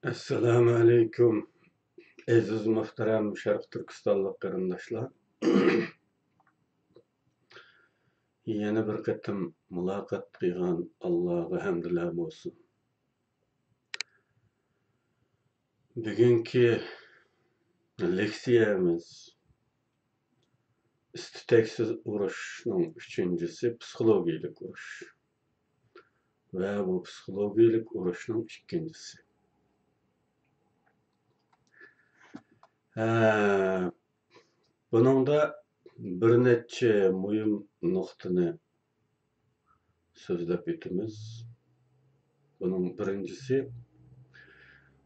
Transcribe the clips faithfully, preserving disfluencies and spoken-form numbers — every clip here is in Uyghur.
ئەسسالامۇ ئەلەيكۇم، ئەزىز مۆھتەرەم شەرقىي تۈركىستانلىق قېرىنداشلار. يەنە بىر قېتىم مۇلاقات قىلغان ئاللاغا ھەمدۇلە بولسۇن. بۈگۈنكى لېكسىيەمىز ئىس-تۈتەكسىز ئۇرۇشنىڭ ئۈچىنچىسى پسىخولوگىيىلىك ئۇرۇش. ۋە بۇ پسىخولوگىيىلىك ئۇرۇشنىڭ ئىككىنچىسى. ھە، بۇنىڭدا بىر نەچچە مۇھىم نۇقتىنى سۆزلەپ ئۆتىمىز. بۇنىڭ بىرىنچىسى،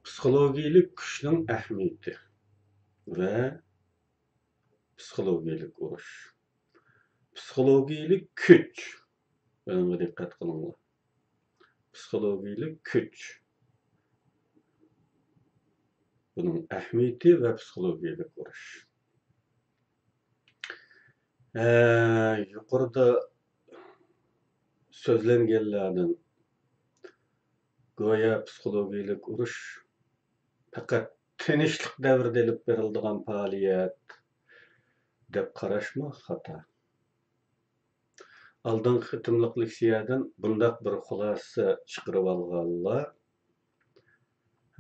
پسىخولوگىيىلىك كۈچنىڭ ئەھمىيىتى ۋە پسىخولوگىيىلىك ئۇرۇش. پسىخولوگىيىلىك كۈچ. بۇنىڭغا دىققەت قىلىڭلار. پسىخولوگىيىلىك كۈچ. بۇنىڭ ئەھمىيىتى ۋە پسىخولوگىيىلىك ئۇرۇش. ئە، يۇقىرىدا سۆزلەنگەنلەردىن گويا پسىخولوگىيىلىك ئۇرۇش پەقەت تىنچلىق دەۋرىدە ئېلىپ بېرىلىدىغان پائالىيەت دەپ قاراشمۇ خاتا. ئالدىنقى قېتىملىق لېكسىيەدىن بۇنداق بىر خۇلاسە چىقىرىۋالغانلار،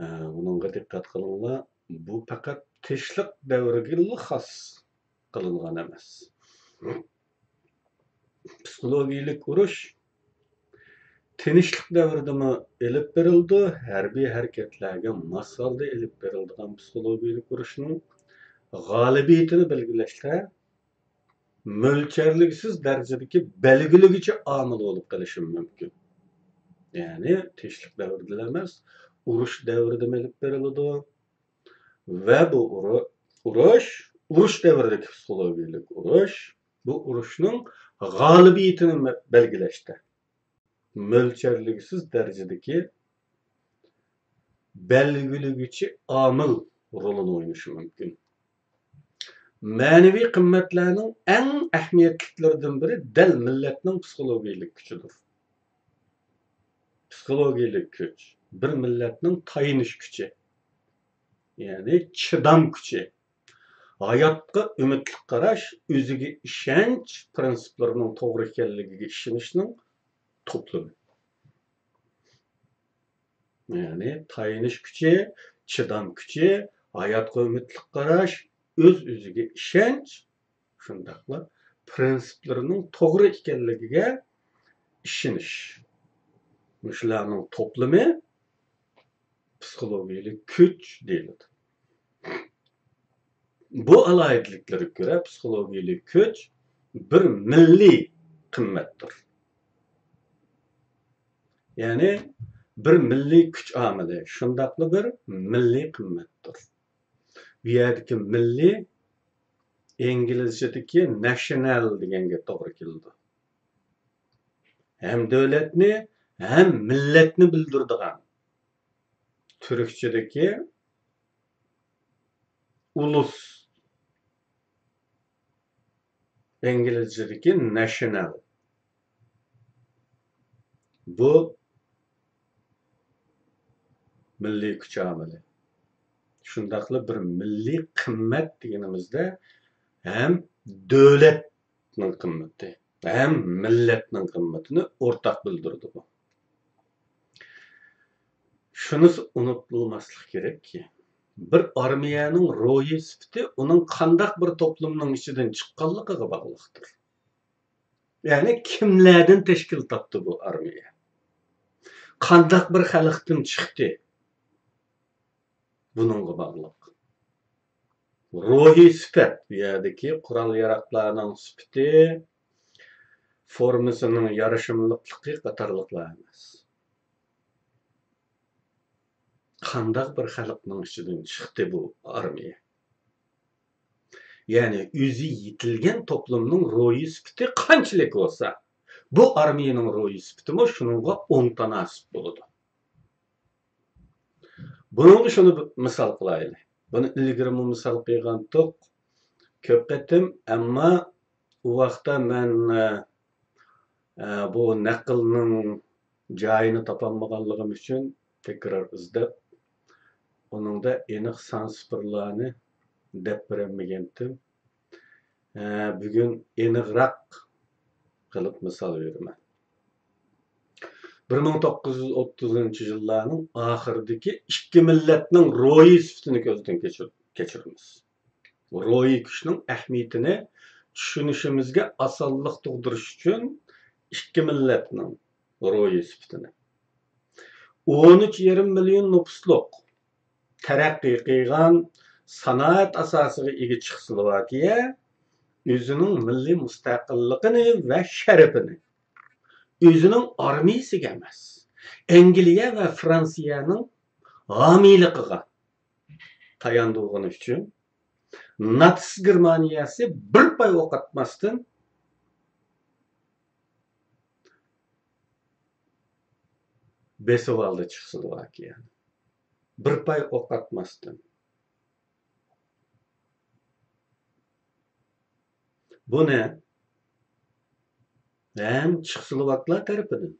ھە، بۇنىڭغا دىققەت قىلىڭلار، بۇ پەقەت تىنچلىق دەۋرىگىلا خاس قىلىنغان ئەمەس. پسىخولوگىيىلىك ئۇرۇش تىنچلىق دەۋرىدىمۇ ئېلىپ بېرىلىدۇ، ھەربىي ھەرىكەتلەرگە ماس ھالدا ئېلىپ بېرىلىدىغان پسىخولوگىيىلىك ئۇرۇشنىڭ غالىبىيىتىنى بەلگىلەشتە مۆلچەرلىگۈسىز دەرىجىدىكى بەلگىلىگۈچى ئامىل بولۇپ قېلىشى مۇمكىن. يەنى تىنچلىق دەۋرىدىلا ئەمەس، ئۇرۇش دەۋرىدىمۇ ئېلىپ بېرىلىدۇ. ۋە بۇ ئۇرۇ-، ئۇرۇش، ئۇرۇش دەۋرىدىكى پسىخولوگىيىلىك ئۇرۇش، بۇ ئۇرۇشنىڭ غالىبىيىتىنى مە-، بەلگىلەشتە مۆلچەرلىگۈسىز دەرىجىدىكى بەلگىلىگۈچى ئامىل رولىنى ئوينىشى مۇمكىن. مەنىۋى قىممەتلەرنىڭ ئەڭ ئەھمىيەتلىكلىرىدىن بىرى دەل مىللەتنىڭ پسىخولوگىيىلىك كۈچىدۇر. پسىخولوگىيىلىك كۈچ، بىر مىللەتنىڭ تايىنىش كۈچى، يەنى چىدام كۈچى، ھاياتقا ئۈمىدلىك قاراش، ئۆزىگە ئىشەنچ پىرىنسىپلىرىنىڭ توغرا ئىكەنلىكىگە ئىشىنىشنىڭ توپلىمى. يەنى تايىنىش كۈچى، چىدام كۈچى، ھاياتقا ئۈمىدلىك قاراش، ئۆز-ئۆزىگە ئىشەنچ، شۇنداقلا پىرىنسىپلىرىنىڭ توغرا ئىكەنلىكىگە ئىشىنىش. مۇشۇلارنىڭ توپلىمى پسىخولوگىيىلىك كۈچ دېيىلىدۇ. بۇ ئالاھىدىلىكلىرىگە كۆرە پسىخولوگىيىلىك كۈچ بىر مىللىي قىممەتتۇر. يەنى بىر مىللىي كۈچ ئامىلى، شۇنداقلا بىر مىللىي قىممەتتۇر. بۇ يەردىكى مىللىي ئىنگلىزچىدىكى نەشنەل دېگەنگە توغرا كېلىدۇ. ھەم دۆلەتنى، ھەم مىللەتنى بىلدۈرىدىغان، تۈركچىدىكى ئۇلۇس، ئىنگلىزچىدىكى نەشنەل. بۇ مىللىي كۈچ ئامىلى. شۇنداقلا بىر مىللىي قىممەت دېگىنىمىزدە ھەم دۆلەتنىڭ قىممىتى، ھەم مىللەتنىڭ قىممىتىنى ئورتاق بىلدۈرىدۇ بۇ. شۇنىسى ئۇنتۇلماسلىق كېرەككى، بىر ئارمىيەنىڭ روھىي سۈپىتى ئۇنىڭ قانداق بىر توپلۇمنىڭ ئىچىدىن چىققانلىقىغا باغلىقتۇر. يەنى كىملەردىن تەشكىل تاپتى بۇ ئارمىيە؟ قانداق بىر خەلقتىن چىقتى؟ بۇنىڭغا باغلىق. روھىي سۈپەت، بۇ يەردىكى قورال-ياراغلارنىڭ سۈپىتى، فورمىسىنىڭ يارىشىملىقلىقى قاتارلىقلار ئەمەس. قانداق بىر خەلقنىڭ ئىچىدىن چىقتى بۇ ئارمىيە؟ يەنى ئۆزى يېتىلگەن توپلۇمنىڭ روھىي سۈپىتى قانچىلىك بولسا، بۇ ئارمىيەنىڭ روھىي سۈپىتىمۇ شۇنىڭغا ئوڭ تاناسىپ بولىدۇ. بۇنىڭغا شۇنى بىر مىسال قىلايلى. بۇنى ئىلگىرىمۇ مىسال قىلغانتۇق. كۆپ قېتىم، ئەمما ئۇ ۋاقىتتا مەن، ئە، ئە، بۇ نەقىلنىڭ جايىنى تاپالمىغانلىقىم ئۈچۈن تەكرار ئىزدەپ، ئۇنىڭدا ئېنىق سان سىفىرلارنى دەپ بېرەلمىگەنتىم. ھە، بۈگۈن ئېنىقراق قىلىپ مىسال بېرىمەن. بىر مىڭ توققۇز يۈز ئوتتۇزىنچى يىللارنىڭ ئاخىرىدىكى ئىككى مىللەتنىڭ روھىي سۈپىتىنى كۆزدىن كەچۈر-، كەچۈرىمىز. روھىي كۈچنىڭ ئەھمىيىتىنى چۈشىنىشىمىزگە ئاسانلىق تۇغدۇرۇش ئۈچۈن ئىككى مىللەتنىڭ روھىي سۈپىتىنى. ئون ئۈچ يېرىم مىليون نوپۇسلۇق، تەرەققىي قىلغان، سانائەت ئاساسىغا ئىگە چېخوسلوۋاكىيە ئۆزىنىڭ مىللىي مۇستەقىللىقىنى ۋە شەرىپىنى ئۆزىنىڭ ئارمىيىسىگە ئەمەس، ئەنگلىيە ۋە فرانسىيەنىڭ ھامىيلىقىغا تاياندۇرغىنى ئۈچۈن ناتسىست گېرمانىيەسى بىر پاي ئوق ئاتماستىن بېسىۋالدى چېخوسلوۋاكىيەنى. بىر پاي ئوق ئاتماستىن. بۇنى ھەم چېخوسلوۋاكلار تەرىپىدىن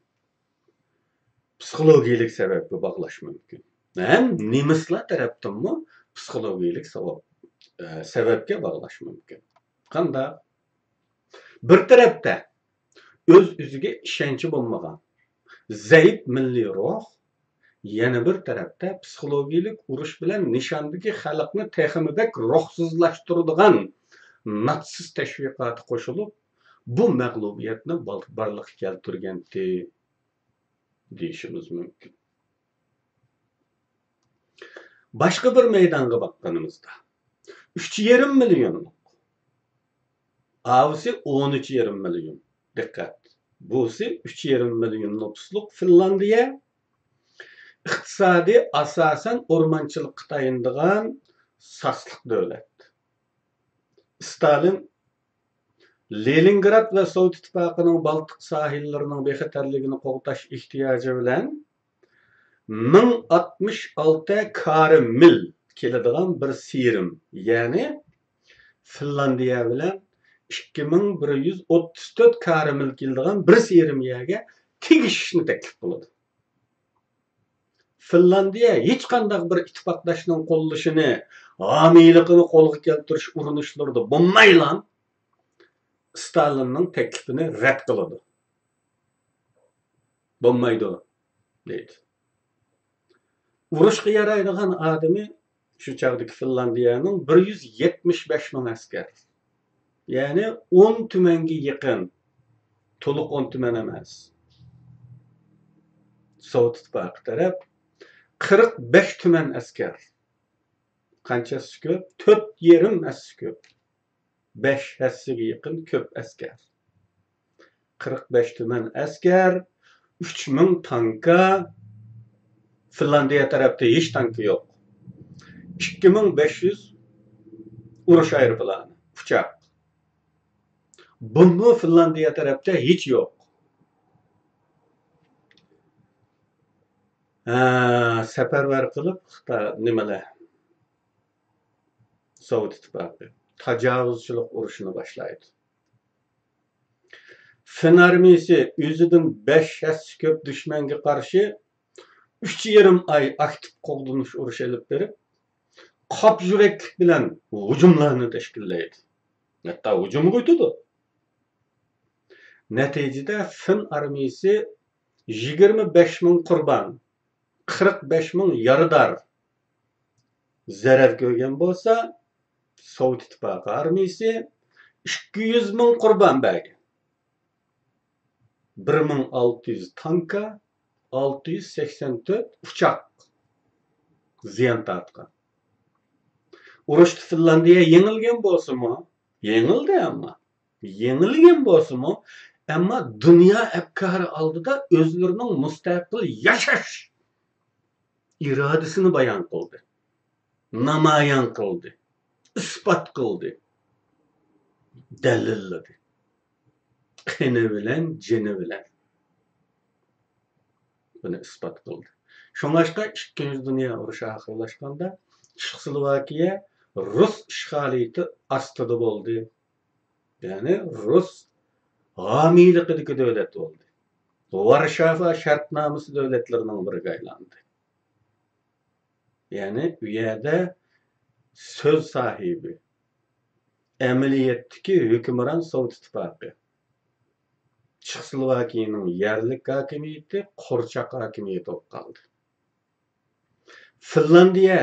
پسىخولوگىيەلىك سەۋەبكە باغلاش مۇمكىن. ھەم نېمىسلار تەرەپتىنمۇ پسىخولوگىيەلىك سەۋەب، ئە، سەۋەبكە باغلاش مۇمكىن. قانداق؟ بىر تەرەپتە ئۆز-ئۆزىگە ئىشەنچى بولمىغان، زەئىپ مىللىي روھ، يەنە بىر تەرەپتە پسىخولوگىيەلىك ئۇرۇش بىلەن نىشاندىكى خەلقنى تېخىمۇ بەك روھسىزلاشتۇرىدىغان ناتسىست تەشۋىقاتى قوشۇلۇپ، بۇ مەغلۇبىيەتنى بار-، بارلىققا كەلتۈرگەنتى دېيىشىمىز مۇمكىن. باشقا بىر مەيدانغا باققىنىمىزدا، ئۈچ يېرىم مىليونلۇق، ئاۋۇسى ئون ئۈچ يېرىم مىليون. دىققەت! بۇسى ئۈچ يېرىم مىليون نوپۇسلۇق فىنلاندىيە، ئىقتىسادى ئاساسەن ئورمانچىلىققا تايىنىدىغان ساسلىق دۆلەت. ستالىن لېنىنگراد ۋە سوۋېت ئىتتىپاقىنىڭ بالتىق ساھىللىرىنىڭ بىخەتەرلىكىنى قوغداش ئېھتىياجى بىلەن مىڭ ئاتمىش ئالتە كارە مىل كېلىدىغان بىر سىيرىم، يەنى فىنلاندىيە بىلەن ئىككى مىڭ بىر يۈز ئوتتۇز تۆت كارە مىل كېلىدىغان بىر سىيرىم يەرگە تېگىشىشنى تەكلىپ قىلىدۇ. فىنلاندىيە ھېچقانداق بىر ئىتتىپاقداشنىڭ قوللىشىنى، ھامىيلىقىنى قولغا كەلتۈرۈش ئۇرۇنۇشلىرىدا بولمايلا، ستالىننىڭ تەكلىپىنى رەت قىلىدۇ. بولمايدۇ، دەيدۇ. ئۇرۇشقا يارايدىغان ئادىمى شۇ چاغدىكى فىنلاندىيەنىڭ بىر يۈز يەتمىش بەش مىڭ ئەسكەر. يەنى ئون تۈمەنگە يېقىن، تولۇق ئون تۈمەن ئەمەس. سوۋېت ئىتتىپاقى تەرەپ قىرىق بەش تۈمەن ئەسكەر. قانچە ھەسسە كۆپ؟ تۆت يېرىم ھەسسە كۆپ. بەش ھەسسىگە يېقىن كۆپ ئەسكەر. قىرىق بەش تۈمەن ئەسكەر، ئۈچ مىڭ تانكا، فىنلاندىيە تەرەپتە ھېچ تانكا يوق. ئىككى مىڭ بەش يۈز ئۇرۇش ئايروپىلانى، ئۇچاق. بۇمۇ فىنلاندىيە تەرەپتە ھېچ يوق. ھە، سەپەرۋەر قىلىپ خىتاي نېمىلەر؟ سوۋېت ئىتتىپاقى تاجاۋۇزچىلىق ئۇرۇشىنى باشلايدۇ. فىن ئارمىيىسى ئۆزىدىن بەش ھەسسە كۆپ دۈشمەنگە قارشى ئۈچ يېرىم ئاي ئاكتىپ قوغدىنىش ئۇرۇشى ئېلىپ بېرىپ، قاپ يۈرەكلىك بىلەن ھۇجۇملارنى تەشكىللەيدۇ. ھەتتا ھۇجۇمغا ئۆتىدۇ. نەتىجىدە فىن ئارمىيىسى يىگىرمە بەش مىڭ قۇربان، قىرىق بەش مىڭ يارىدار زەرەر كۆرگەن بولسا، سوۋېت ئىتتىپاقى ئارمىيىسى ئىككى يۈز مىڭ قۇربان بەرگەن. بىر مىڭ ئالتە يۈز تانكا، ئالتە يۈز سەكسەن تۆت ئۇچاق زىيان تارتقان. ئۇرۇشتا فىنلاندىيە يېڭىلگەن بولسىمۇ، يېڭىلدى ئەمما، يېڭىلگەن بولسىمۇ، ئەمما دۇنيا ئەپكارى ئالدىدا ئۆزلىرىنىڭ مۇستەقىل ياشاش ئىرادىسىنى بايان قىلدى، نامايان قىلدى، ئىسپات قىلدى، دەلىللىدى. قېنى بىلەن، جېنى بىلەن بۇنى ئىسپات قىلدى. شۇڭلاشقا ئىككىنچى دۇنيا ئۇرۇشى ئاخىرلاشقاندا، چېخوسلوۋاكىيە رۇس ئىشغالىيىتى ئاستىدا بولدى. يەنى رۇس ھامىيلىقىدىكى دۆلەت بولدى. ۋارشاۋا شەرتنامىسى دۆلەتلىرىنىڭ بىرىگە ئايلاندى. يەنى ئۇ يەردە سۆز ساھىبى، ئەمەلىيەتتىكى ھۆكۈمران سوۋېت ئىتتىپاقى، چېخوسلوۋاكىيىنىڭ يەرلىك ھاكىمىيىتى قورچاق ھاكىمىيىتى بولۇپ قالدى. فىنلاندىيە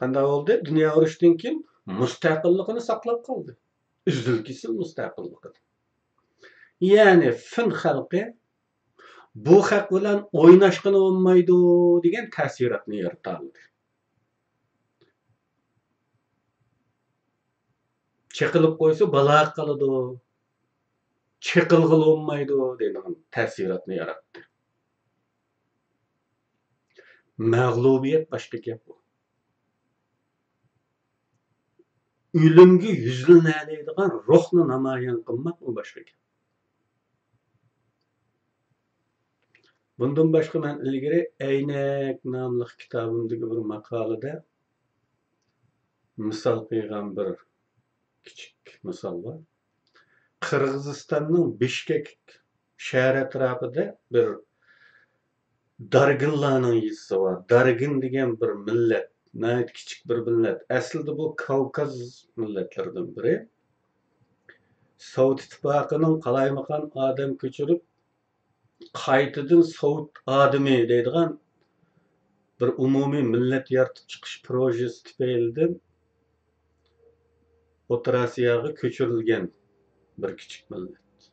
قانداق بولدى؟ دۇنيا ئۇرۇشىدىن كېيىن مۇستەقىللىقىنى ساقلاپ قالدى. ئۈزۈل-كېسىل مۇستەقىللىقىنى. يەنى فىن خەلقى بۇ خەق بىلەن ئويناشقىلى بولمايدۇ دېگەن تەسىراتنى يارىتالىدى. چېقىلىپ قويسا بالاغا قالىدۇ، چېقىلغىلى بولمايدۇ دەيدىغان تەسىراتنى ياراتتى. مەغلۇبىيەت باشقا گەپ ئۇ. ئۆلۈمگە يۈزلىنەلەيدىغان روھنى نامايان قىلماق ئۇ باشقا گەپ. بۇندىن باشقا مەن ئىلگىرى ئەينەك ناملىق كىتابىمدىكى بىر ماقالىدە مىسال قىلغان بىر كىچىك مىسال بار. قىرغىزىستاننىڭ بىشكەك شەھەر ئەتراپىدا بىر دارگىنلارنىڭ يېزىسى بار. دارگىن دېگەن بىر مىللەت، ناھايىتى كىچىك بىر مىللەت. ئەسلىدە بۇ كاۋكاز مىللەتلىرىدىن بىرى. سوۋېت ئىتتىپاقىنىڭ قالايمىقان ئادەم كۆچۈرۈپ، قايتىدىن سوۋېت ئادىمى دەيدىغان بىر ئومۇمىي مىللەت يارىتىپ چىقىش پروژىسى تۈپەيلىدىن ئوتتۇرا ئاسىياغا كۆچۈرۈلگەن بىر كىچىك مىللەت.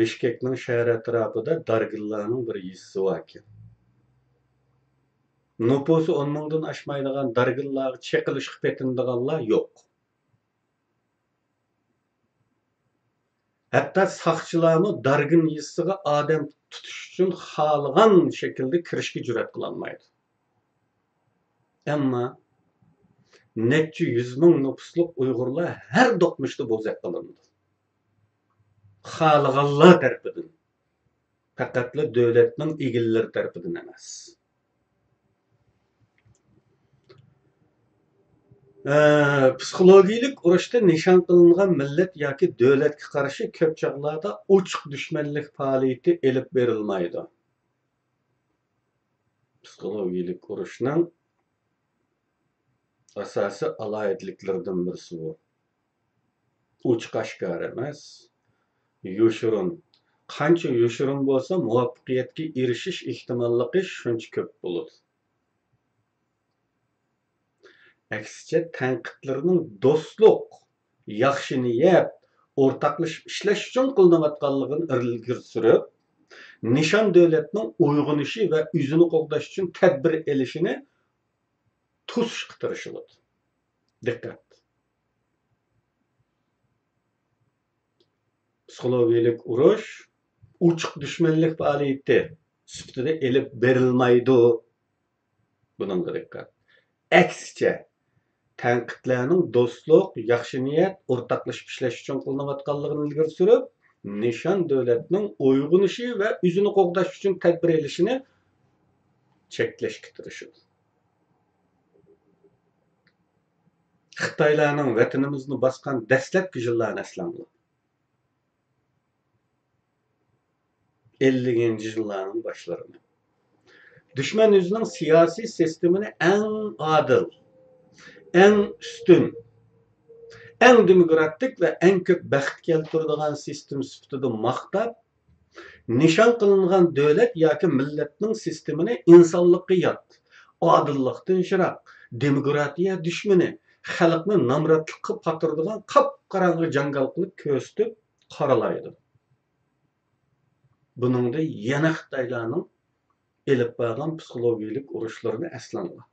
بىشكەكنىڭ شەھەر ئەتراپىدا دارگىنلارنىڭ بىر يېزىسى باركەن. نوپۇسى ئون مىڭدىن ئاشمايدىغان دارگىنلارغا چېقىلىشقا پېتىنىدىغانلار يوق. ھەتتا ساقچىلارمۇ دارگىن يېزىسىغا ئادەم تۇتۇش ئۈچۈن خالىغان شەكىلدە كىرىشكە جۈرئەت قىلالمايدۇ. ئەمما نەچچە يۈز مىڭ نوپۇسلۇق ئۇيغۇرلار ھەر دوقمۇشتا بوزەك قىلىنىدۇ. خالىغانلار تەرىپىدىن، پەقەتلا دۆلەتنىڭ ئىگىلىرى تەرىپىدىن ئەمەس. ئە، پسىخولوگىيىلىك ئۇرۇشتا نىشان قىلىنغان مىللەت ياكى دۆلەتكە قارشى كۆپ چاغلاردا ئوچۇق دۈشمەنلىك پائالىيىتى ئېلىپ بېرىلمايدۇ. پسىخولوگىيىلىك ئۇرۇشنىڭ ئاساسىي ئالاھىدىلىكلىرىدىن بىرسى بۇ. ئوچۇق ئاشكارا ئەمەس، يوشۇرۇن. قانچە يوشۇرۇن بولسا، مۇۋەپپەقىيەتكە ئېرىشىش ئېھتىماللىقى شۇنچە كۆپ بولىدۇ. ئەكسىچە، تەنقىدلىرىنىڭ دوستلۇق، ياخشى نىيەت، ئورتاقلىشىپ ئىشلەش ئۈچۈن قىلىنىۋاتقانلىقىنى ئىلگىرى سۈرۈپ، نىشان دۆلەتنىڭ ئويغىنىشى ۋە ئۆزىنى قوغداش ئۈچۈن تەدبىر ئېلىشىنى توسۇشقا تىرىشىلىدۇ. دىققەت! پسىخولوگىيىلىك ئۇرۇش ئوچۇق دۈشمەنلىك پائالىيىتى سۈپىتىدە ئېلىپ بېرىلمايدۇ. بۇنىڭغا دىققەت. ئەكسىچە، تەنقىدلەرنىڭ دوستلۇق، ياخشى نىيەت، ئورتاقلىشىپ ئىشلەش ئۈچۈن قىلىنىۋاتقانلىقىنى ئىلگىرى سۈرۈپ، نىشان دۆلەتنىڭ ئويغىنىشى ۋە ئۆزىنى قوغداش ئۈچۈن تەدبىر ئېلىشىنى چەكلەشكە تىرىشىدۇ. خىتايلارنىڭ ۋەتىنىمىزنى باسقان دەسلەپكى يىللارنى ئەسلەڭلار. ئەللىكىنچى يىللارنىڭ باشلىرىنى. دۈشمەن ئۆزىنىڭ سىياسىي سىستېمىنى ئەڭ ئادىل، ئەڭ ئۈستۈن، ئەڭ دېموكراتىك ۋە ئەڭ كۆپ بەخت كەلتۈرىدىغان سىستېما سۈپىتىدە ماختاپ، نىشان قىلىنغان دۆلەت ياكى مىللەتنىڭ سىستېمىنى ئىنسانلىققا يات، ئادىللىقتىن يىراق، دېموكراتىيە دۈشمىنى، خەلقنى نامراتلىققا پاتۇرىدىغان قاپقاراڭغۇ جاڭگال قىلىپ كۆرسىتىپ قارىلايدۇ. بۇنىڭدا يەنە خىتايلارنىڭ ئېلىپ بارغان پسىخولوگىيىلىك ئۇرۇشلىرىنى ئەسلەڭلار.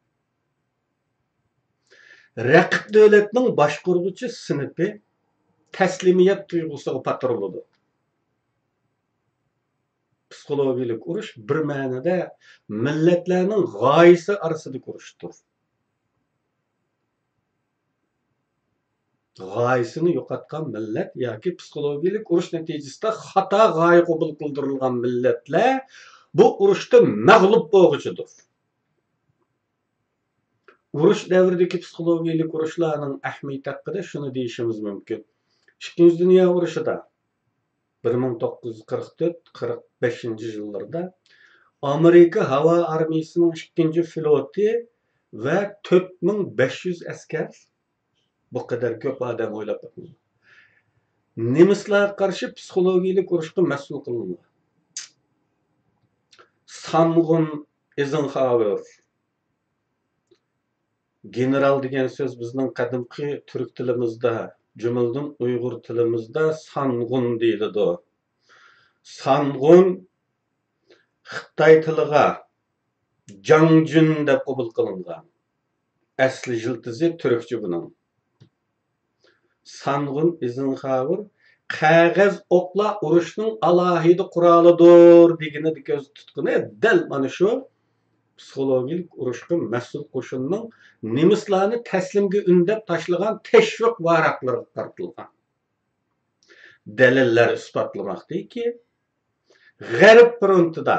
رەقىب دۆلەتنىڭ باشقۇرغۇچى سىنىپى تەسلىمىيەت تۇيغۇسىغا پاتۇرۇلىدۇ. پسىخولوگىيىلىك ئۇرۇش بىر مەنىدە مىللەتلەرنىڭ غايىسى ئارىسىدىكى ئۇرۇشتۇر. غايىسىنى يوقاتقان مىللەت ياكى پسىخولوگىيىلىك ئۇرۇش نەتىجىسىدە خاتا غايە قوبۇل قىلدۇرۇلغان مىللەتلەر بۇ ئۇرۇشتا مەغلۇپ بولغۇچىدۇر. ئۇرۇش دەۋرىدىكى پسىخولوگىيىلىك ئۇرۇشلارنىڭ ئەھمىيىتى ھەققىدە شۇنى دېيىشىمىز مۇمكىن. ئىككىنچى دۇنيا ئۇرۇشىدا، بىر مىڭ توققۇز يۈز قىرىق تۆت، قىرىق بەشىنچى يىللىرىدا ئامېرىكا ھاۋا ئارمىيىسىنىڭ ئىككىنچى فلوتى ۋە تۆت مىڭ بەش يۈز ئەسكەر، بۇ قەدەر كۆپ ئادەم ئويلاپ بېقىڭ. نېمىسلارغا قارشى پسىخولوگىيەلىك ئۇرۇشقا مەسئۇل قىلىنغان. سانغۇن ئېيزېنخاۋېر. گېنېرال دېگەن سۆز بىزنىڭ قەدىمكى تۈرك تىلىمىزدا، جۈملىدىن ئۇيغۇر تىلىمىزدا سانغۇن دېيىلىدۇ. سانغۇن خىتاي تىلىغا جاڭجۈن دەپ قوبۇل قىلىنغان. ئەسلى يىلتىزى تۈركچە بۇنىڭ. سانغۇن ئېيزېنخاۋېر قەغەز ئوقلار ئۇرۇشنىڭ ئالاھىدە قورالىدۇر دېگىنىدە كۆزدە تۇتقىنى دەل مانا شۇ پسىخولوگىيەلىك ئۇرۇشقا مەسئۇل قوشۇننىڭ نېمىسلارنى تەسلىمگە ئۈندەپ تاشلىغان تەشۋىق ۋاراقلىرىغا قارىتىلغان. دەلىللەر ئىسپاتلىماقتىكى، غەرب فرونتىدا،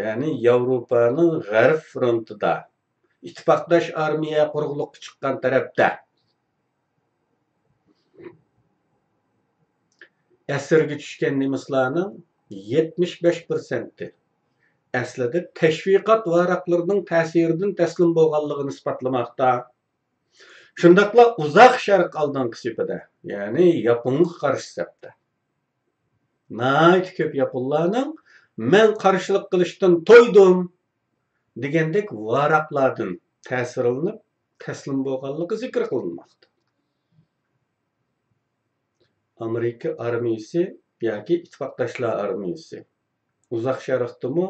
يەنى ياۋروپانىڭ غەرب فرونتىدا ئىتتىپاقداش ئارمىيە قۇرۇقلۇققا چىققان تەرەپتە ئەسىرگە چۈشكەن نېمىسلارنىڭ يەتمىش بەش پىرسەنتى ئەسلىدە تەشۋىقات ۋاراقلىرىنىڭ تەسىرىدىن تەسلىم بولغانلىقىنى ئىسپاتلىماقتا. شۇنداقلا ئۇزاق شەرق ئالدىنقى سېپىدە، يەنى ياپونغا قارشى سەپتە ناھايىتى كۆپ ياپونلارنىڭ «مەن قارشىلىق قىلىشتىن تويدۇم» دېگەندەك ۋاراقلاردىن تەسىرلىنىپ تەسلىم بولغانلىقى زىكىر قىلىنماقتا. ئامېرىكا ئارمىيىسى ياكى ئىتتىپاقداشلار ئارمىيىسى ئۇزاق شەرقتىمۇ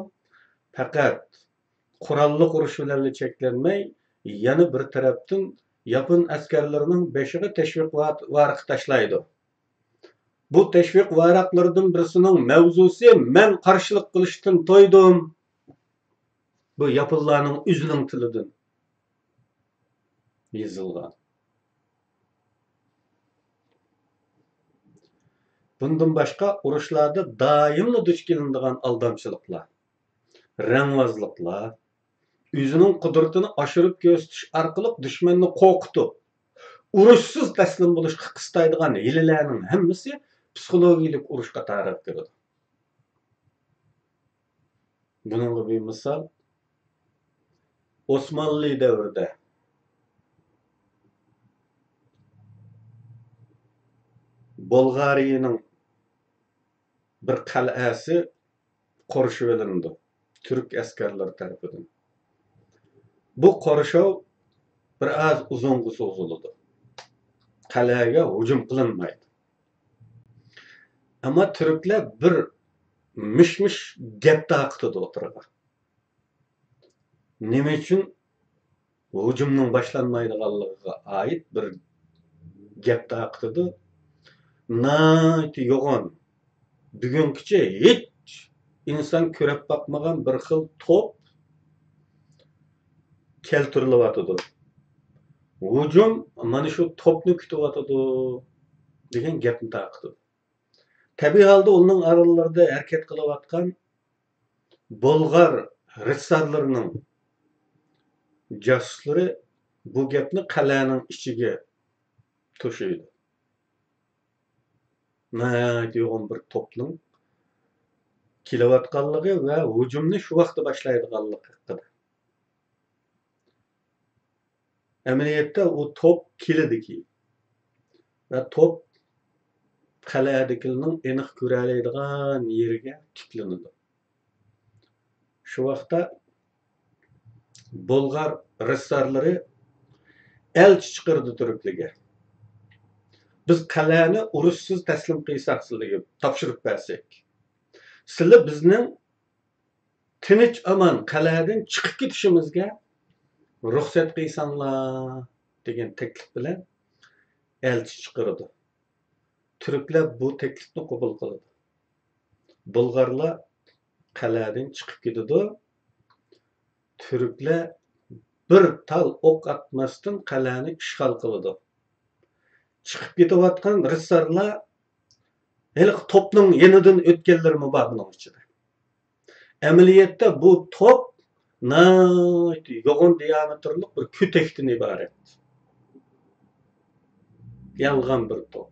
پەقەت قوراللىق ئۇرۇش بىلەنلا چەكلەنمەي، يەنە بىر تەرەپتىن ياپون ئەسكەرلىرىنىڭ بېشىغا تەشۋىق ۋا-، ۋارىقى تاشلايدۇ. بۇ تەشۋىق ۋاراقلىرىدىن بىرسىنىڭ مەۋزۇسى «مەن قارشىلىق قىلىشتىن تويدۇم». بۇ ياپونلارنىڭ ئۆزىنىڭ تىلىدىن يېزىلغان. بۇندىن باشقا، ئۇرۇشلاردا دائىملا دۇچ كېلىنىدىغان ئالدامچىلىقلار، رەڭۋازلىقلار، ئۆزىنىڭ قۇدرىتىنى ئاشۇرۇپ كۆرسىتىش ئارقىلىق دۈشمەننى قورقۇتۇپ، ئۇرۇشسىز تەسلىم بولۇشقا قىستايدىغان ھىيلىلەرنىڭ ھەممىسى پسىخولوگىيەلىك ئۇرۇش قاتارىغا كىرىدۇ. بۇنىڭغا بىر مىسال، ئوسمانلى دەۋرىدە بۇلغارىيەنىڭ بىر قەلئەسى قورشىۋېلىنىدۇ تۈرك ئەسكەرلىرى تەرىپىدىن. بۇ قورشاۋ بىر ئاز ئۇزۇنغا سوزۇلىدۇ. قەلئەگە ھۇجۇم قىلىنمايدۇ. ئەمما تۈركلەر بىر مىش-مىش گەپ تارقىتىدۇ ئوتتۇرىغا. نېمە ئۈچۈن ھۇجۇمنىڭ باشلانمايدىغانلىقىغا ئائىت بىر گەپ تارقىتىدۇ. ناھايىتى يوغان، بۈگۈنگىچە ھېچ ئىنسان كۆرۈپ باقمىغان بىر خىل توپ كەلتۈرۈلۈۋاتىدۇ. ھۇجۇم مانا شۇ توپنى كۈتۈۋاتىدۇ دېگەن گەپنى تارقىتىدۇ. تەبىئىي ھالدا ئۇنىڭ ئارىلىرىدا ھەرىكەت قىلىۋاتقان بۇلغار رىتسارلىرىنىڭ جاسۇسلىرى بۇ گەپنى قەلئەنىڭ ئىچىگە توشۇيدۇ. ناھايىتى يوغان بىر توپنىڭ كېلىۋاتقانلىقى ۋە ھۇجۇمنى شۇ ۋاقىتتا باشلايدىغانلىقى ھەققىدە. ئەمەلىيەتتە ئۇ توپ كېلىدىكى ۋە توپ قەلئەدىكىلەرنىڭ ئېنىق كۆرەلەيدىغان يېرىگە تىكلىنىدۇ. شۇ ۋاقىتتا بۇلغار رىتسارلىرى ئەلچى چىقىرىدۇ تۈركلەرگە. «بىز قەلئەنى ئۇرۇشسىز تەسلىم قىلساق، سىلەرگە تاپشۇرۇپ بەرسەك، سىلەر بىزنىڭ تىنچ-ئامان قەلئەدىن چىقىپ كېتىشىمىزگە رۇخسەت قىلساڭلار» دېگەن تەكلىپ بىلەن ئەلچى چىقىرىدۇ. تۈركلەر بۇ تەكلىپنى قوبۇل قىلىدۇ. بۇلغارلار قەلئەدىن چىقىپ كېتىدۇ. تۈركلەر بىر تال ئوق ئاتماستىن قەلئەنى ئىشغال قىلىدۇ. چىقىپ كېتىۋاتقان رىتسارلار ھېلىقى توپنىڭ يېنىدىن ئۆتكەنلىرىمۇ بار بۇنىڭ ئىچىدە. ئەمەلىيەتتە بۇ توپ ناھايىتى يوغان دىيامېتىرلىق بىر كۆتەكتىن ئىبارەت. يالغان بىر توپ.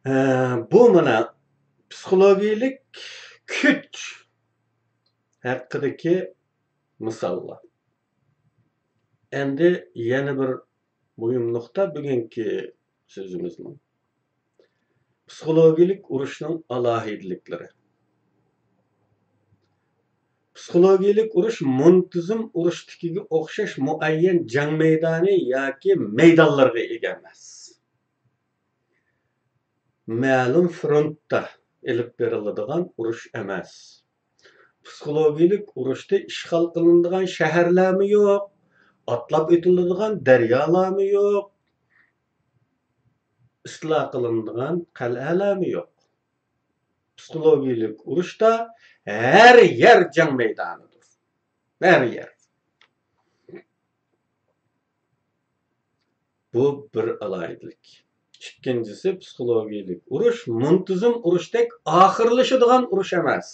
ھە، بۇ مانا پسىخولوگىيىلىك كۈچ ھەققىدىكى مىساللار. ئەمدى يەنە بىر مۇھىم نۇقتا بۈگۈنكى سۆزىمىزنىڭ. پسىخولوگىيىلىك ئۇرۇشنىڭ ئالاھىدىلىكلىرى. پسىخولوگىيىلىك ئۇرۇش مۇنتىزىم ئۇرۇشتىكىگە ئوخشاش مۇئەييەن جەڭ مەيدانى ياكى مەيدانلىرىغا ئىگە ئەمەس. مەلۇم فرونتتا ئېلىپ بېرىلىدىغان ئۇرۇش ئەمەس. پسىخولوگىيىلىك ئۇرۇشتا ئىشغال قىلىنىدىغان شەھەرلەرمۇ يوق، ئاتلاپ ئۆتۈلىدىغان دەريالارمۇ يوق، ئىستىلا قىلىنىدىغان قەلئەلەرمۇ يوق. پسىخولوگىيىلىك ئۇرۇشتا ھەر يەر جەڭ مەيدانىدۇر. ھەر يەر. بۇ بىر ئالاھىدىلىك. ئىككىنچىسى، پسىخولوگىيىلىك ئۇرۇش مۇنتىزىم ئۇرۇشتەك ئاخىرلىشىدىغان ئۇرۇش ئەمەس.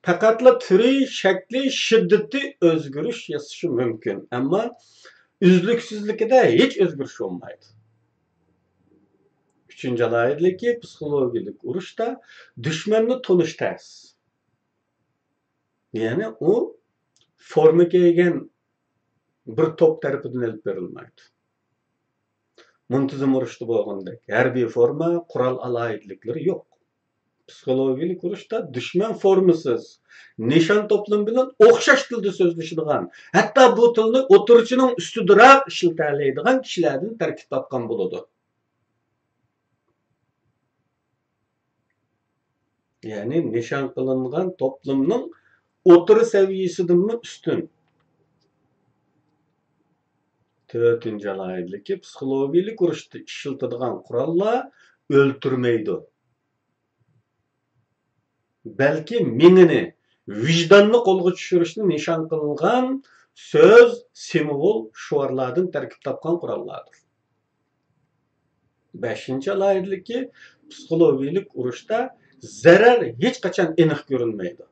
پەقەتلا تۈرى، شەكلى، شىددىتى ئۆزگىرىش ياسىشى مۇمكىن، ئەمما ئۈزلۈكسىزلىكىدە ھېچ ئۆزگىرىش بولمايدۇ. ئۈچىنچى ئالاھىدىلىكى، پسىخولوگىيىلىك ئۇرۇشتا دۈشمەننى تونۇش تەس. يەنى ئۇ فورما كىيگەن بىر توپ تەرىپىدىن ئېلىپ بېرىلمايدۇ. مۇنتىزىم ئۇرۇشتا بولغاندەك ھەربىي فورما، قورال ئالاھىدىلىكلىرى يوق. پسىخولوگىيىلىك ئۇرۇشتا دۈشمەن فورمىسىز، نىشان توپلىمى بىلەن ئوخشاش تىلدا سۆزلىشىدىغان، ھەتتا بۇ تىلنى ئوتتۇرىچىنىڭ ئۈستىدىراق ئىشلىتەلەيدىغان كىشىلەردىن تەركىب تاپقان بولىدۇ. يەنى نىشان قىلىنغان توپلىمىنىڭ ئوتتۇرا سەۋىيەسىدىنمۇ ئۈستۈن. تۆتىنچى ئالاھىدىلىكى، پسىخولوگىيىلىك ئۇرۇشتا ئىشلىتىدىغان قوراللار ئۆلتۈرمەيدۇ. بەلكى مېڭىنى، ۋىجداننى قولغا چۈشۈرۈشنى نىشان قىلغان سۆز، سىمۋول، شوئارلاردىن تەركىب تاپقان قوراللاردۇر. بەشىنچى ئالاھىدىلىكى، پسىخولوگىيىلىك ئۇرۇشتا زەرەر ھېچقاچان ئېنىق كۆرۈنمەيدۇ.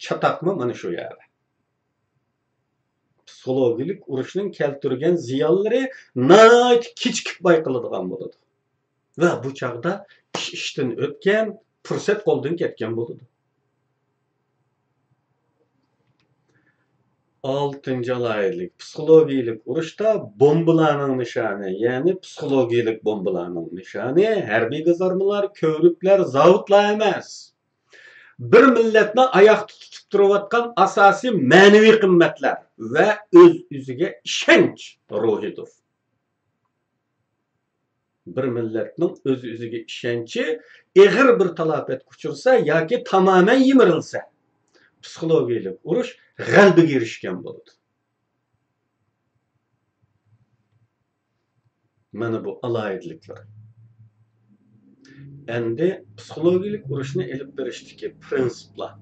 چاتاقمۇ مانا شۇ يەردە. پسىخولوگىيىلىك ئۇرۇشنىڭ كەلتۈرگەن زىيانلىرى ناھايىتى كېچىكىپ بايقىلىدىغان بولىدۇ. ۋە بۇ چاغدا ئىش ئىشتىن ئۆتكەن، پۇرسەت قولدىن كەتكەن بولىدۇ. ئالتىنچى ئالاھىدىلىك، پسىخولوگىيىلىك ئۇرۇشتا بومبىلارنىڭ نىشانى، يەنى پسىخولوگىيىلىك بومبىلارنىڭ نىشانى ھەربىي گازارمىلار، كۆۋرۈكلەر، زاۋۇتلار ئەمەس. بىر مىللەتنى ئاياقتا تۇتۇپ تۇرۇۋاتقان ئاساسىي مەنىۋى قىممەتلەر ۋە ئۆز-ئۆزىگە ئىشەنچ روھىدۇر. بىر مىللەتنىڭ ئۆز-ئۆزىگە ئىشەنچى ئېغىر بىر تالاپەتكە ئۇچرىسا ياكى تامامەن يىمىرىلسە، پسىخولوگىيىلىك ئۇرۇش غەلىبىگە ئېرىشكەن بولىدۇ. مانا بۇ ئالاھىدىلىكلىرى. ئەمدى پسىخولوگىيىلىك ئۇرۇشنى ئېلىپ بېرىشتىكى پرىنسىپلار.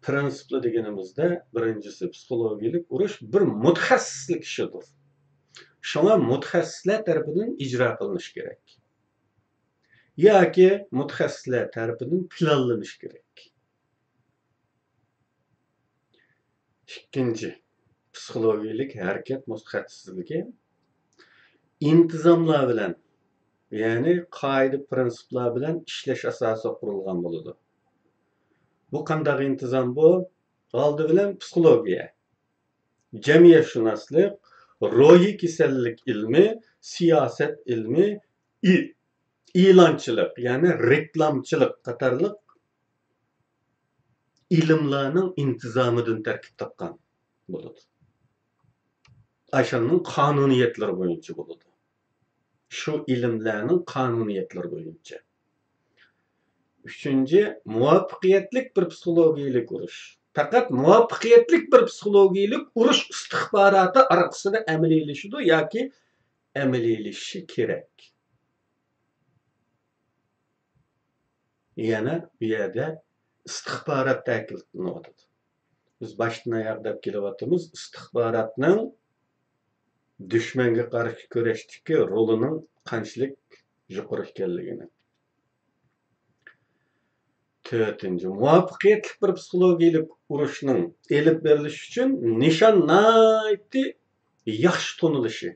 پرىنسىپلار دېگىنىمىزدە، بىرىنچىسى، پسىخولوگىيىلىك ئۇرۇش بىر مۇتەخەسسىسلىك ئىشىدۇر. شۇڭا مۇتەخەسسىسلەر تەرىپىدىن ئىجرا قىلىنىشى كېرەك. ياكى مۇتەخەسسىسلەر تەرىپىدىن پىلانلىنىشى كېرەك. ئىككىنچى، پسىخولوگىيىلىك ھەرىكەت مۇتەخەسسىسلىكى ئىنتىزاملار بىلەن، يەنى قائىدە پرىنسىپلار بىلەن ئىشلەش ئاساسىغا قۇرۇلغان بولىدۇ. بۇ قانداق ئىنتىزام بۇ؟ ئالدى بىلەن پسىخولوگىيە، جەمئىيەتشۇناسلىق، روھىي كېسەللىك ئىلمى، سىياسەت ئىلمى، ئى-، ئېلانچىلىق، يەنى رېكلامچىلىق قاتارلىق ئىلىملارنىڭ ئىنتىزامىدىن تەركىب تاپقان بولىدۇ. ئاشۇنىڭ قانۇنىيەتلىرى بويىچە بولىدۇ. شۇ ئىلىملەرنىڭ قانۇنىيەتلىرى بويىچە. ئۈچىنچى، مۇۋەپپەقىيەتلىك بىر پسىخولوگىيىلىك ئۇرۇش. پەقەت مۇۋەپپەقىيەتلىك بىر پسىخولوگىيىلىك ئۇرۇش ئىستىخباراتى ئارقىسىدا ئەمەلىيلىشىدۇ ياكى ئەمەلىيلىشىشى كېرەك. يەنە بۇ يەردە ئىستىخبارات تەكىتلىنىۋاتىدۇ. بىز باشتىن ئاياغ دەپ كېلىۋاتىمىز، ئىستىخباراتنىڭ دۈشمەنگە قارشى كۈرەشتىكى رولىنىڭ قانچىلىك يۇقىرى ئىكەنلىكىنى. تۆتىنچى، مۇۋەپپەقىيەتلىك بىر پسىخولوگىيىلىك ئۇرۇشنىڭ ئېلىپ بېرىلىشى ئۈچۈن نىشان ناھايىتى ياخشى تونۇلۇشى.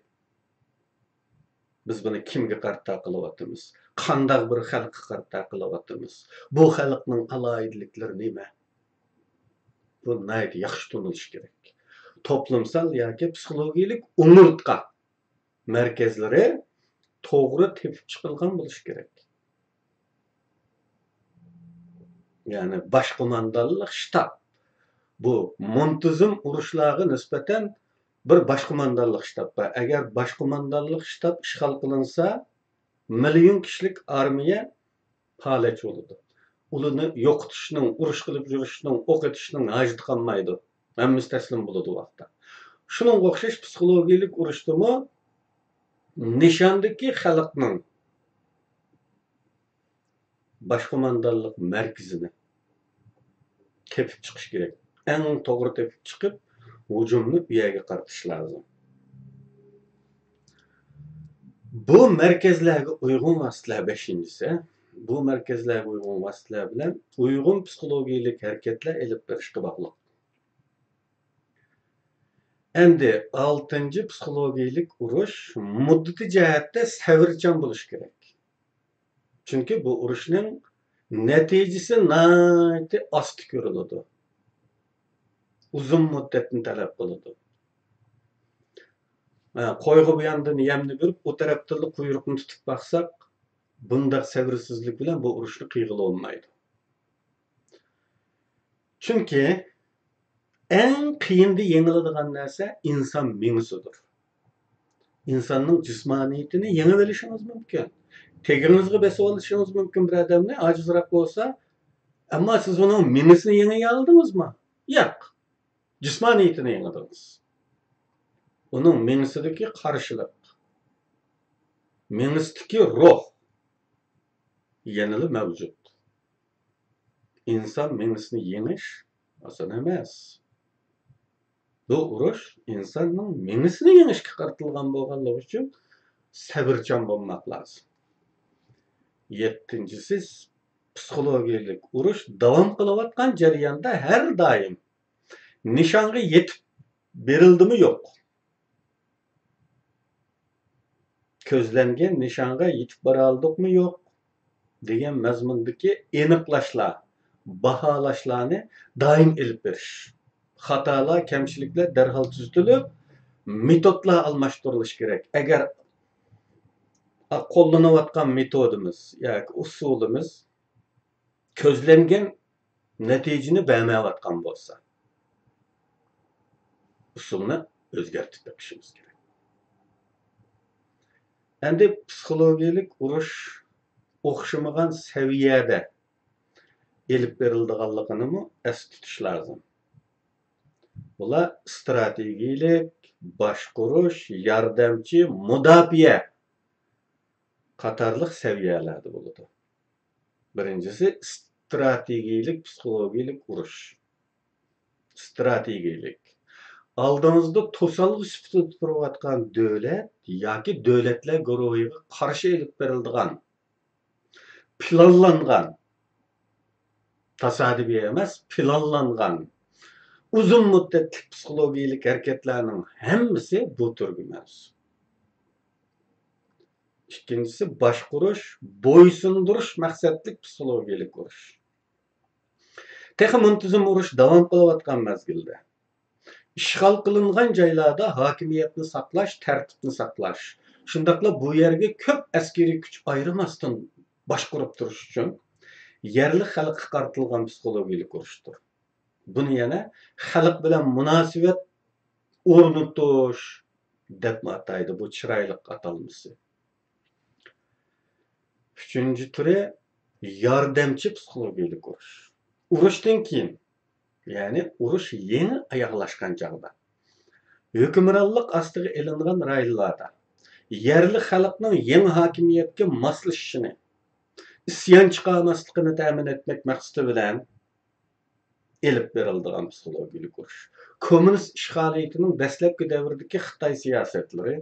بىز بۇنى كىمگە قارىتا قىلىۋاتىمىز؟ قانداق بىر خەلققە قارىتا قىلىۋاتىمىز؟ بۇ خەلقنىڭ ئالاھىدىلىكلىرى نېمە؟ بۇ ناھايىتى ياخشى تونۇلۇشى كېرەك. توپلۇمسال ياكى پسىخولوگىيەلىك ئومۇرتقا مەركەزلىرى توغرا تېپىپ چىقىلغان بولۇشى كېرەك. يەنى باش قوماندانلىق شتاب. بۇ مۇنتىزىم ئۇرۇشلارغا نىسبەتەن بىر باش قوماندانلىق شتاب بار. ئەگەر باش قوماندانلىق شتاب ئىشغال قىلىنسا، مىليون كىشىلىك ئارمىيە پالەچ بولىدۇ. ئۇلارنى يوقىتىشنىڭ، ئۇرۇش قىلىپ يۈرۈشنىڭ، ئوق ئېتىشنىڭ ھاجىتى قالمايدۇ. ھەممىسى تەسلىم بولىدۇ ۋاقىتتا. شۇنىڭغا ئوخشاش پسىخولوگىيەلىك ئۇرۇشتىمۇ نىشاندىكى خەلقنىڭ باش قوماندانلىق مەركىزىنى تېپىپ چىقىش كېرەك. ئەڭ توغرا تېپىپ چىقىپ، ھۇجۇمنى ئۇ يەرگە قارىتىش لازىم. بۇ مەركەزلەرگە ئۇيغۇن ۋاسىتىلەر، بەشىنچىسى، بۇ مەركەزلەرگە ئۇيغۇن ۋاسىتىلەر بىلەن ئۇيغۇن پسىخولوگىيەلىك ھەرىكەتلەر ئېلىپ بېرىشقا باغلىق. ئەمدى ئالتىنچى، پسىخولوگىيەلىك ئۇرۇش مۇددىتى جەھەتتە سەۋرچان بولۇش كېرەك. چۈنكى بۇ ئۇرۇشنىڭ نەتىجىسى ناھايىتى ئاستا كۆرۈلىدۇ. ئۇزۇن مۇددەتنى تەلەپ قىلىدۇ. ھە، قويغا بۇ ياندىن يەمنى بېرىپ، ئۇ تەرەپتىنلا قۇيرۇقنى تۇتۇپ باقساق، بۇنداق سەۋرسىزلىك بىلەن بۇ ئۇرۇشنى قىلغىلى بولمايدۇ. چۈنكى ئەڭ قىيىندا يېڭىلىدىغان نەرسە ئىنسان مېڭىسىدۇر. ئىنساننىڭ جىسمانىيىتىنى يېڭىۋېلىشىڭىز مۇمكىن. تېگىڭىزگە بېسىۋالىشىڭىز مۇمكىن بىر ئادەمنى، ئاجىزراق بولسا. ئەمما سىز ئۇنىڭ مېڭىسىنى يېڭىيالدىڭىزمۇ؟ ياق. جىسمانىيىتىنى يېڭىدىڭىز. ئۇنىڭ مېڭىسىدىكى قارشىلىق، مېڭىسىدىكى روھ يەنىلا مەۋجۇت. ئىنسان مېڭىسىنى يېڭىش ئاسان ئەمەس. بۇ ئۇرۇش ئىنساننىڭ مېڭىسىنى يېڭىشكە قارىتىلغان بولغانلىقى ئۈچۈن سەۋرچان بولماق لازىم. يەتتىنچىسى، پسىخولوگىيەلىك ئۇرۇش داۋام قىلىۋاتقان جەرياندا ھەر دائىم نىشانغا يېتىپ بېرىلدىمۇ يوق، كۆزلەنگەن نىشانغا يېتىپ بارالدۇقمۇ يوق دېگەن مەزمۇندىكى ئېنىقلاشلار، باھالاشلارنى دائىم ئېلىپ بېرىش. خاتالار، كەمچىلىكلەر دەرھال تۈزىتىلىپ، مېتودلار ئالماشتۇرۇلۇشى كېرەك. ئەگەر قوللىنىۋاتقان مېتودىمىز ياكى ئۇسۇلىمىز كۆزلەنگەن نەتىجىنى بەرمەيۋاتقان بولسا، ئۇسۇلنى ئۆزگەرتىپ بېقىشىمىز كېرەك. ئەمدى پسىخولوگىيەلىك ئۇرۇش ئوخشىمىغان سەۋىيەدە ئېلىپ بېرىلىدىغانلىقىنىمۇ ئەستە تۇتۇش لازىم. بۇلار ئىستراتېگىيەلىك، باشقۇرۇش، ياردەمچى، مۇداپىئە قاتارلىق سەۋىيەلەردە بولىدۇ. بىرىنچىسى، ئىستراتېگىيەلىك پسىخولوگىيەلىك ئۇرۇش. ئىستراتېگىيەلىك. ئالدىڭىزدا توسالغۇ سۈپىتىدە تۇرۇۋاتقان دۆلەت ياكى دۆلەتلەر گۇرۇھىغا قارشى ئېلىپ بېرىلىدىغان، پىلانلانغان، تاسادىپىي ئەمەس، پىلانلانغان ئۇزۇن مۇددەتلىك پسىخولوگىيەلىك ھەرىكەتلەرنىڭ ھەممىسى بۇ تۈرگە مەنسۇپ. ئىككىنچىسى، باشقۇرۇش، بويسۇندۇرۇش مەقسەتلىك پسىخولوگىيەلىك ئۇرۇش. تېخى مۇنتىزىم ئۇرۇش داۋام قىلىۋاتقان مەزگىلدە، ئىشغال قىلىنغان جايلاردا ھاكىمىيەتنى ساقلاش، تەرتىپنى ساقلاش، شۇنداقلا بۇ يەرگە كۆپ ئەسكىرىي كۈچ ئايرىماستىن باشقۇرۇپ تۇرۇش ئۈچۈن يەرلىك خەلققە قارىتىلغان پسىخولوگىيەلىك ئۇرۇشتۇر. بۇنى يەنە خەلق بىلەن مۇناسىۋەت ئورنىتىش دەپمۇ ئاتايدۇ، بۇ چىرايلىق ئاتالمىسى. ئۈچىنچى تۈرى ياردەمچى پسىخولوگىيەلىك ئۇرۇش. ئۇرۇشتىن كېيىن، يەنى ئۇرۇش يېڭى ئاياغلاشقان چاغدا، ھۆكۈمرانلىق ئاستىغا ئېلىنغان رايونلاردا يەرلىك خەلقنىڭ يېڭى ھاكىمىيەتكە ماسلىشىشىنى، ئىسيان چىقارماسلىقىنى تەمىن ئەتمەك مەقسىتى بىلەن ئېلىپ بېرىلىدىغان پسىخولوگىيەلىك ئۇرۇش. كوممۇنىست ئىشغالىيىتىنىڭ دەسلەپكى دەۋردىكى خىتاي سىياسەتلىرى،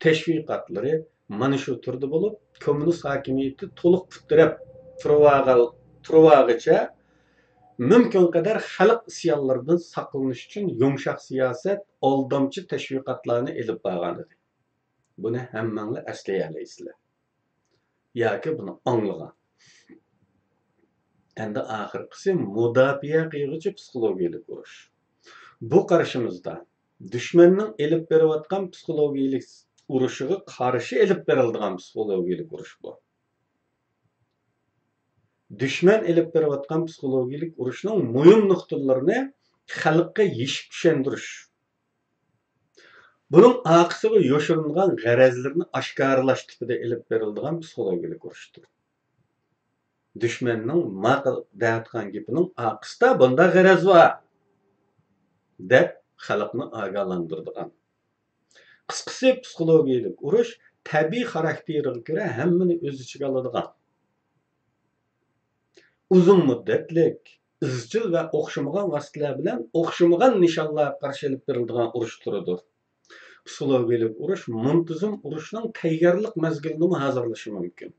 تەشۋىقاتلىرى مانا شۇ تۈردە بولۇپ، كوممۇنىست ھاكىمىيىتى تولۇق پۇت تىرەپ تۇرۇۋالغان-، تۇرۇۋالغىچە مۇمكىن قەدەر خەلق ئىسيانلىرىدىن ساقلىنىش ئۈچۈن يۇمشاق سىياسەت، ئالدامچى تەشۋىقاتلارنى ئېلىپ بارغان ئىدى. بۇنى ھەممەڭلار ئەسلىيەلەيسىلەر ياكى بۇنى ئاڭلىغان. ئەمدى ئاخىرقىسى مۇداپىئە قىلغۇچى پسىخولوگىيەلىك ئۇرۇش. بۇ قارىشىمىزدا دۈشمەننىڭ ئېلىپ بېرىۋاتقان پسىخولوگىيەلىك ئۇرۇشىغا قارشى ئېلىپ بېرىلىدىغان پسىخولوگىيەلىك ئۇرۇش بۇ. دۈشمەن ئېلىپ بېرىۋاتقان پسىخولوگىيەلىك ئۇرۇشنىڭ مۇھىم نۇقتىلىرىنى خەلققە يېشىپ چۈشەندۈرۈش. بۇنىڭ ئارقىسىغا يوشۇرۇنغان غەرەزلىرىنى ئاشكارىلاش تىپىدا ئېلىپ بېرىلىدىغان پسىخولوگىيەلىك ئۇرۇشتۇر. دۈشمەننىڭ ماقۇل دەۋاتقان گېپىنىڭ ئارقىسىدا بۇنداق غەرەز بار، دەپ خەلقنى ئاگاھلاندۇرىدىغان. قىسقىسى، پسىخولوگىيەلىك ئۇرۇش تەبىئىي خاراكتېرىغا كۆرە ھەممىنى ئۆز ئىچىگە ئالىدىغان، ئۇزۇن مۇددەتلىك، ئىزچىل ۋە ئوخشىمىغان ۋاسىتىلەر بىلەن ئوخشىمىغان نىشانلارغا قارشى ئېلىپ بېرىلىدىغان ئۇرۇش تۈرىدۇر. پسىخولوگىيەلىك ئۇرۇش مۇنتىزىم ئۇرۇشنىڭ تەييارلىق مەزگىلىنىمۇ ھازىرلىشى مۇمكىن.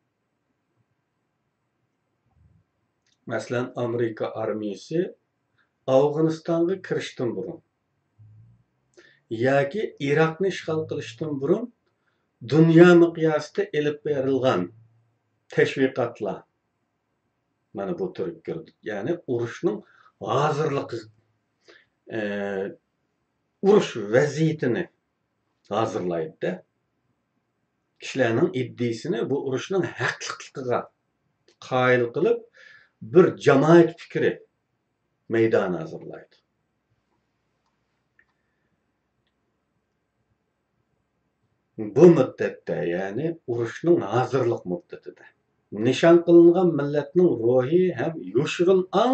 مەسىلەن، ئامېرىكا ئارمىيىسى ئافغانىستانغا كىرىشتىن بۇرۇن ياكى ئىراقنى ئىشغال قىلىشتىن بۇرۇن دۇنيا مىقياسىدا ئېلىپ بېرىلغان تەشۋىقاتلار، مانا بۇ تۈرگە كىرىدۇ. يەنى ئۇرۇشنىڭ ھازىرلىقى، ئە، ئۇرۇش ۋەزىيىتىنى ھازىرلايدۇ-دە. كىشىلەرنىڭ ئىدىيىسىنى بۇ ئۇرۇشنىڭ ھەقلىقلىقىغا قايىل قىلىپ، بىر جامائەت پىكرى مەيدانى ھازىرلايدۇ. بۇ مۇددەتتە، يەنى ئۇرۇشنىڭ ھازىرلىق مۇددىتىدە نىشان قىلىنغان مىللەتنىڭ روھى ھەم يوشۇرۇن ئاڭ،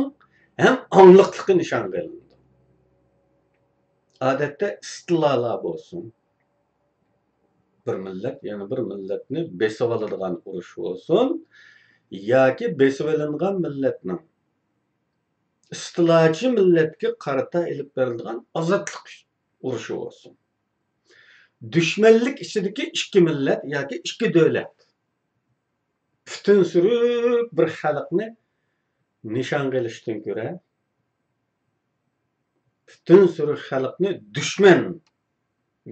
ھەم ئاڭلىقلىقى نىشانغا ئېلىنىدۇ. ئادەتتە ئىستىلالار بولسۇن، بىر مىللەت يەنە بىر مىللەتنى بېسىۋالىدىغان ئۇرۇش بولسۇن ياكى بېسىۋېلىنغان مىللەتنىڭ ئىستىلاچى مىللەتكە قارىتا ئېلىپ بېرىلىدىغان ئازادلىق ئۇرۇشى بولسۇن. دۈشمەنلىك ئىچىدىكى ئىككى مىللەت ياكى ئىككى دۆلەت، پۈتۈن سۈرۈك بىر خەلقنى نىشانغا ئېلىشتىن كۆرە، پۈتۈن سۈرۈك خەلقنى دۈشمەن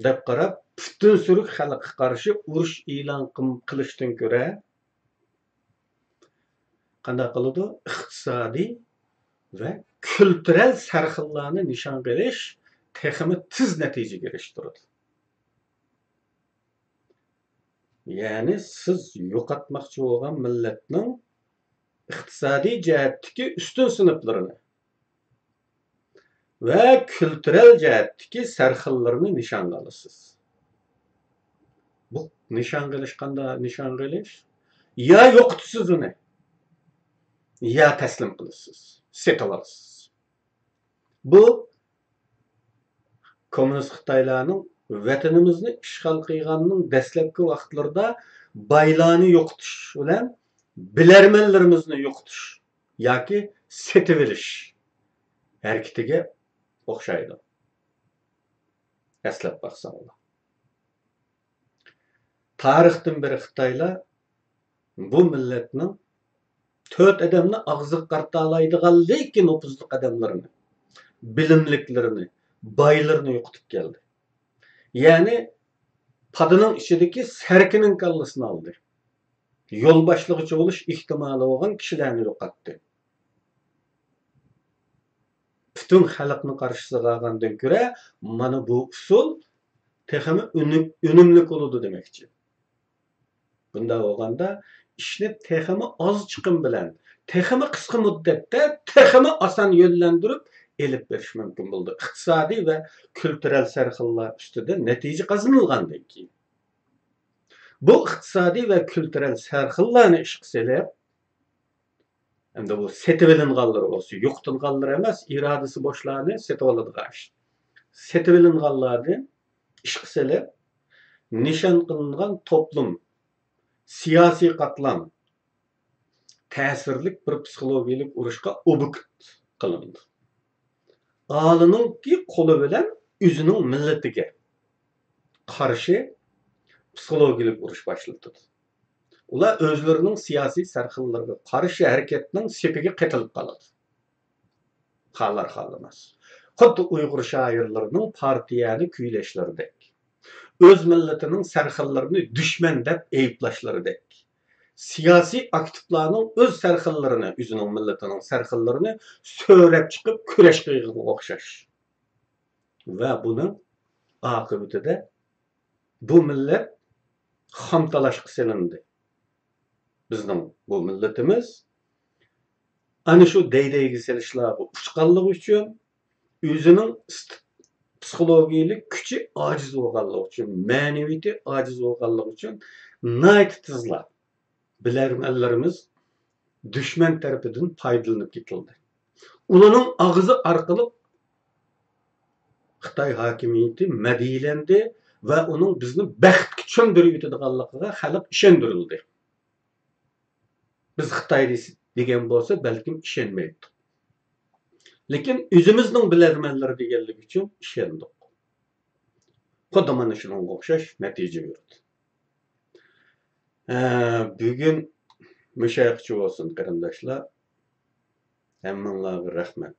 دەپ قاراپ، پۈتۈن سۈرۈك خەلققە قارشى ئۇرۇش ئېلان قىم-، قىلىشتىن كۆرە، قانداق قىلىدۇ؟ ئىقتىسادىي ۋە كۈلتۈرەل سەرخىللارنى نىشانغا ئېلىش تېخىمۇ تېز نەتىجىگە ئېرىشتۈرىدۇ. يەنى سىز يوقاتماقچى بولغان مىللەتنىڭ ئىقتىسادىي جەھەتتىكى ئۈستۈن سىنىپلىرىنى ۋە كۈلتۈرەل جەھەتتىكى سەرخىللىرىنى نىشانغا ئالىسىز. بۇ نىشانغا ئېلىش قانداق نىشانغا ئېلىش؟ يا يوقىتىسىز ئۇنى، يا تەسلىم قىلىسىز، سېتىۋالىسىز. بۇ كوممۇنىست خىتايلارنىڭ ۋەتىنىمىزنى ئىشغال قىلغاننىڭ دەسلەپكى ۋاقىتلىرىدا بايلارنى يوقىتىش بىلەن بىلەرمەنلىرىمىزنى يوقىتىش ياكى سېتىۋېلىش ھەرىكىتىگە ئوخشايدۇ. ئەسلەپ باقساڭلار. تارىختىن بېرى خىتايلار بۇ مىللەتنىڭ تۆت ئادەمنى ئاغزىغا قارىتالايدىغانلىكى نوپۇزلۇق ئادەملىرىنى، بىلىملىكلىرىنى، بايلىرىنى يوقىتىپ كەلدى. يەنى پادىنىڭ ئىچىدىكى سەركىنىڭ كاللىسىنى ئالدى. يول باشلىغۇچى بولۇش ئېھتىمالى بولغان كىشىلەرنى يوقاتتى. پۈتۈن خەلقنى قارشىسىغا ئالغاندىن كۆرە، مانا بۇ ئۇسۇل تېخىمۇ ئۈنۈم-، ئۈنۈملۈك بولىدۇ دېمەكچى. بۇنداق بولغاندا، ئىشنى تېخىمۇ ئاز چىقىم بىلەن، تېخىمۇ قىسقا مۇددەتتە، تېخىمۇ ئاسان يۆنلەندۈرۈپ ئېلىپ بېرىش مۇمكىن بولىدۇ. ئىقتىسادىي ۋە كۈلتۈرەل سەرخىللار ئۈستىدە نەتىجە قازىنىلغاندىن كېيىن. بۇ ئىقتىسادىي ۋە كۈلتۈرەل سەرخىللارنى ئىشقا سېلىپ، ئەمدى بۇ سېتىۋېلىنغانلىرى بولسا، يوقىتىلغانلىرى ئەمەس، ئىرادىسى بوشلارنى سېتىۋالىدىغان ئىش. سېتىۋېلىنغانلارنى ئىشقا سېلىپ، نىشان قىلىنغان توپلۇم، سىياسىي قاتلام تەسىرلىك بىر پسىخولوگىيەلىك ئۇرۇشقا ئوبيېكت قىلىنىدۇ. ئالىنىڭكى قولى بىلەن ئۆزىنىڭ مىللىتىگە قارشى پسىخولوگىيەلىك ئۇرۇش باشلىتىدۇ. ئۇلار ئۆزلىرىنىڭ سىياسىي سەرخىللىرىغا قارشى ھەرىكەتنىڭ سېپىگە قېتىلىپ قالىدۇ. خالار-خالىماس. خۇددى ئۇيغۇر شائىرلىرىنىڭ پارتىيەنى كۈيلەشلىرىدەك. ئۆز مىللىتىنىڭ سەرخىللىرىنى دۈشمەن دەپ ئەيىبلاشلىرىدەك، سىياسىي ئاكتىپلارنىڭ ئۆز سەرخىللىرىنى، ئۆزىنىڭ مىللىتىنىڭ سەرخىللىرىنى سۆرەپ چىقىپ كۈرەش قىلغىنىغا ئوخشاش. ۋە بۇنىڭ ئاقىۋىتىدە بۇ مىللەت خامتالاشقا سېلىندى. بىزنىڭ بۇ مىللىتىمىز ئەنە شۇ دەي-دەيگە سېلىشلارغا ئۇچقانلىقى ئۈچۈن، ئۆزىنىڭ ئىست-، پسىخولوگىيەلىك كۈچى ئاجىز بولغانلىقى ئۈچۈن، مەنىۋىيىتى ئاجىز بولغانلىقى ئۈچۈن ناھايىتى تېزلا بىلەرمەنلىرىمىز دۈشمەن تەرىپىدىن پايدىلىنىپ كېتىلدى. ئۇلارنىڭ ئاغزى ئارقىلىق خىتاي ھاكىمىيىتى مەدھىيلەندى ۋە ئۇنىڭ بىزنى بەختكە چۆمدۈرۈۋېتىدىغانلىقىغا خەلق ئىشەندۈرۈلدى. بىز خىتاي دېس-، دېگەن بولسا بەلكىم ئىشەنمەيتتۇق. لېكىن ئۆزىمىزنىڭ بىلەرمەنلىرى دېگەنلىكى ئۈچۈن ئىشەندۇق. خۇددى مانا شۇنىڭغا ئوخشاش نەتىجە بېرىدۇ. ھە، بۈگۈن مۇشۇ يەرگىچە بولسۇن، قېرىنداشلار. ھەممىڭلارغا رەھمەت.